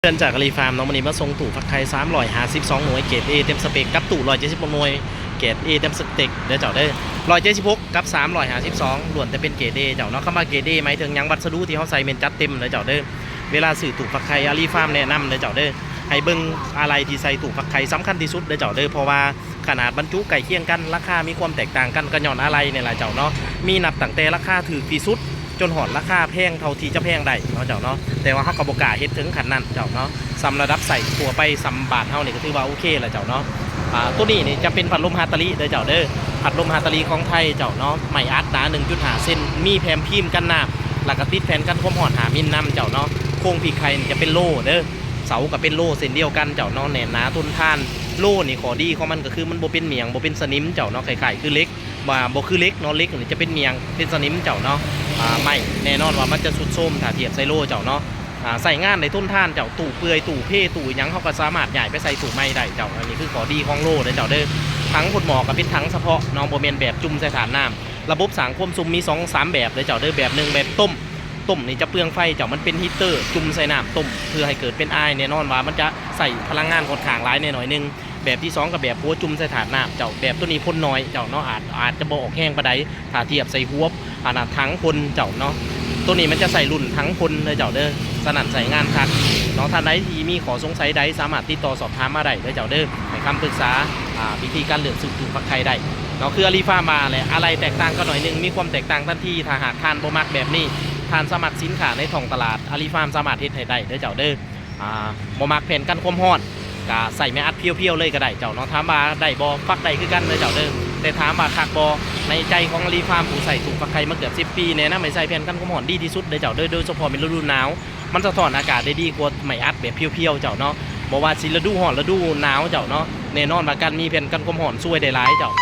ເປັນຈາກອາລີຟາມເນາະ, ມື້ນີ້ມາສົ່ງຕູ້ຝັກໄຂ່ສາມຮ້ອຍຫ້າສິບສອງໜ່ວຍ ເກຣດ A ເຕັມສະເປັກ ກັບຕູ້ໜຶ່ງຮ້ອຍເຈັດສິບຫົກໜ່ວຍ ເກຣດ A ເຕັມສະເຕັກເດີເຈົ້າເດີ. ໜຶ່ງຮ້ອຍເຈັດສິບຫົກກັບສາມຮ້ອຍຫ້າສິບສອງ ລ້ວນແຕ່ເປັນເກຣດ A ເຈົ້າເນາະ. ຄຳວ່າເກຣດ A ໝາຍເຖິງຫຍັງ? ວັດສະດຸທີ່ເຮົາໃສ່ແມ່ນຈັດເຕັມເດີເຈົ້າເດີ. ເວລາຊື້ຕູ້ຝັກໄຂ່ ອາລີຟາມແນະນຳເດີເຈົ້າເດີ ໃຫ້ເບິ່ງອາໄຫຼ່ທີ່ໃສ່ຕູ້ຝັກໄຂ່ສຳຄັນທີ່ສຸດເດີເຈົ້າເດີ, ເພາະວ່າ ຂະໜາດບັນຈຸໃກ້ຄຽງກັນ ລາຄາມີຄວາມແຕກຕ່າງກັນ ກໍຍ້ອນອາໄຫຼ່ນີ້ລະເຈົ້າເນາະ. ມີນັບຕັ້ງແຕ່ລາຄາຖືກທີ່ສຸດ ຈົນຮອດລາຄາແພງເທົ່າທີ່ຈະແພງໄດ້ເນາະເຈົ້າເນາະ, ແຕ່ວ່າເຮົາກໍບໍ່ກ້າເຮັດເຖິງຂັ້ນນັ້ນເຈົ້າເນາະ. ສ່ຳລະດັບໃຊ້ທົ່ວໄປ ສ່ຳບ້ານເຮົານີ້ກໍຖືວ່າໂອເຄລະເຈົ້າເນາະ. ອາ ໂຕນີ້ນີ້ຈະເປັນພັດລົມຮາຕາລິເດີເຈົ້າເດີ, ພັດລົມຮາຕາລິຂອງໄທເຈົ້າເນາະ, ໄມ້ອັດໜາໜຶ່ງຈຸດຫ້າເຊັນ ມີແຜ່ນຟີມກັນນ້ຳ ແລ້ວກໍຕິດແຜ່ນກັນຄວາມຮ້ອນຫ້າມິນນຳເຈົ້າເນາະ. ໂຄງປີກໄຂ່ນີ້ຈະເປັນໂລເດີ, ເສົາກໍເປັນໂລເຊັ່ນດຽວກັນເຈົ້າເນາະ, ແໜ້ນໜາທົນທານ. ໂລນີ້ຂໍ້ດີຂອງມັນກໍຄືມັນບໍ່ເປັນໝ້ຽງ ບໍ່ເປັນສະໜິມເຈົ້າເນາະ, ຄ້າຍໆຄືເຫຼັກ ວ່າບໍ່ຄືເຫຼັກເນາະ, ເຫຼັກນີ້ຈະເປັນໝ້ຽງເປັນສະໜິມເຈົ້າເນາະ. ອາ ໄມ້ແນ່ນອນວ່າມັນຈະຊຸດໂຊມຖ້າທຽບໃສ່ໂລເຈົ້າເນາະ. ອາ ໃຊ້ງານໄດ້ທົນທານເຈົ້າ, ຕູ້ເປື່ອຍ ຕູ້ເພ ຕູ້ຫຍັງ ເຮົາກໍສາມາດຍ້າຍໄປໃສ່ຕູ້ໃໝ່ໄດ້ເຈົ້າ. ອັນນີ້ຄືຂໍ້ດີຂອງໂລເດີເຈົ້າເດີ. ຖັງພົດໝໍ້ກໍເປັນຖັງສະເພາະເນາະ, ບໍ່ແມ່ນແບບຈຸ່ມໃສ່ຖາດນ້ຳ. ລະບົບສ້າງຄວາມຊຸ່ມມີສອງສາມແບບເດີເຈົ້າເດີ. ແບບໜຶ່ງແບບຕົ້ມ, ຕົ້ມນີ້ຈະເປືອງໄຟເຈົ້າ, ມັນເປັນຮີດເຕີຈຸ່ມໃສ່ນ້ຳຕົ້ມ ເພື່ອໃຫ້ເກີດເປັນອາຍ. ແນ່ນອນວ່າມັນຈະໃຊ້ພະລັງງານຂ້ອນຂ້າງຫຼາຍແດ່ໜ້ອຍໜຶ່ງ. ແບບທີສອງກໍແບບຫົວຈຸ່ມໃສ່ຖາດນ້ຳເຈົ້າ, ແບບໂຕນີ້ພົ່ນໜ້ອຍເຈົ້າເນາະ, ອາດ ອາດຈະບໍ່ອອກແຮງປານໃດ ຖ້າທຽບໃສ່ຫົວ ອັນນ່າ ຖັງພົ່ນເຈົ້າເນາະ. ໂຕນີ້ມັນຈະໃສ່ລຸ້ນຖັງພົ່ນເດີເຈົ້າເດີ, ສະນັ້ນໃຊ້ງານຄັກເນາະ. ທ່ານໃດທີ່ມີຂໍ້ສົງໄສໃດ ສາມາດຕິດຕໍ່ສອບຖາມມາໄດ້ເດີເຈົ້າເດີ, ໃຫ້ຄຳປຶກສາ ອາ ວິທີການເລືອກຊື້ຕູ້ຝັກໄຂ່ໄດ້ເນາະ. ຄືອາລີຟາມວ່າແຫຼະ ອາໄຫຼ່ແຕກຕ່າງກັນໜ້ອຍໜຶ່ງ, ມີຄວາມແຕກຕ່າງທັນທີ ຖ້າຫາກທ່ານບໍ່ມັກແບບນີ້. ທ່ານສາມາດສິນຄ້າໃນທ້ອງຕະຫຼາດ ອາລີຟາມສາມາດເຮັດໃຫ້ໄດ້ເດີເຈົ້າເດີ. ອາ ບໍ່ມັກແຜ່ນກັນຄວາມຮ້ອນ ກະໃສ່ໄມ້ອັດພຽວໆເລີຍກໍໄດ້ເຈົ້າເນາະ. ຖາມວ່າໄດ້ບໍ່? ຟັກໄດ້ຄືກັນເດີເຈົ້າເດີ. ແຕ່ຖາມວ່າຄັກບໍ່? ໃນໃຈຂອງອາລີຟາມ ຜູ້ໃຊ້ຕູ້ຝັກໄຂ່ມາເກືອບສິບປີ ແນະນຳໃຫ້ໃສ່ແຜ່ນກັນຄວາມຮ້ອນດີທີ່ສຸດເດີເຈົ້າເດີ, ໂດຍສະເພາະແມ່ນລະດູໜາວ ມັນສະທ້ອນອາກາດໄດ້ດີກວ່າໄມ້ອັດແບບພຽວໆເຈົ້າເນາະ. ບໍ່ວ່າຊິລະດູຮ້ອນ ລະດູໜາວເຈົ້າເນາະ, ແນ່ນອນວ່າການມີແຜ່ນກັນຄວາມຮ້ອນຊ່ວຍໄດ້ຫຼາຍເຈົ້າ.